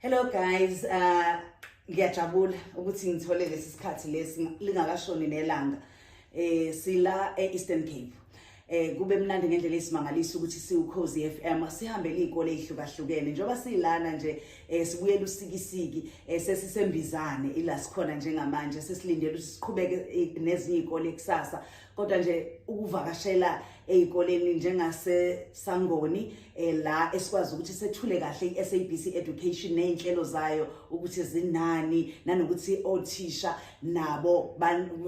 Hello guys, ngiyajabula ukuthi ngithole lesi sikhathi lesi lingakashoni nelanga. Sila e-Eastern Cape. Kube mnandi ngendlela esimangaliso ukuthi siwuKhozi FM sihambele izikole ezihlukahlukene njengoba silana nje, sibuyela usikisiki, sesisembizane ila sikhona njengamanje. Sesilindele ukuthi siqhubeke nezinye izikole kusasa, kodwa nje ukuvakashela ezikoleni njengase Sangoni, la esikwazi ukuthi sethule kahle iSABC Education nezinhlelo zayo ukuthi zinani, nanokuthi othisha nabo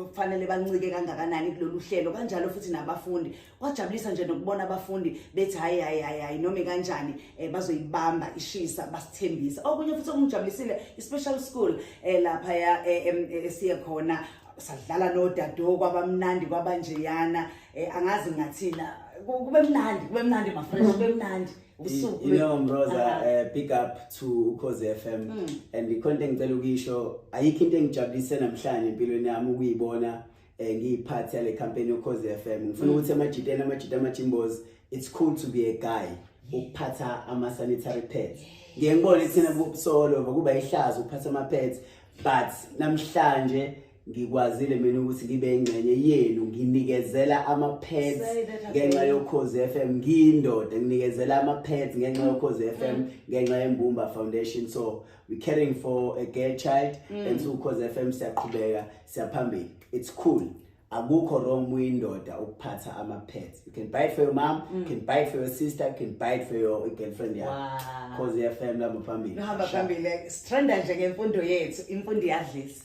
kufanele bancike kangakanani kulolu hlelo, kanjalo futhi nabafundi. Kwajabulisa nje nokubona abafundi bethi, "Hayi, hayi, hayi, hayi, noma kanjani bazoyibamba ishisa." Basithembisa okunye futhi okungijabulisile, i-special school lapha ya esiye khona, sadlala nodado, kwabamnandi, kwabanjeyana. Angazi ngathina, kube mnandi, kube mnandi, ma fresh, kube mnandi usuku. Mroza, big up to Ukhozi FM and ikhonto engicela ukuyisho, ayikho into engijabulise namhlanje empilweni yami ukuyibona ngiyiphathi yale campaign yoKhozi FM. Ngifuna ukuthi amajiteni, amajita, amajimbos, it's cool to be a guy ukuphatha ama sanitary pads. Ngiye ngibone thina solo kuba ihlazo ukuphatha ama pads, but namhlanje ngikwazile mina ukuthi ngibe ingxenye yenu, nginikezela ama pads Say that ngenxa again. yoKhozi FM. Ngiyindoda, nginikezela ama pads ngenxa yoKhozi FM, ngenxa yeMbumba Foundation. So we caring for a girl child and so Ukhozi FM siyaqhubeka, siyaphambili. It's cool, akukho wrong uyindoda ukuphatha ama pads. You can buy it for your mom, you can buy it for your sister, you can buy it for your girlfriend yakho. Khozi FM, lamba phambili. Luhamba phambili, sitrenda nje ngemfundo yethu, imfundo iyadlisa.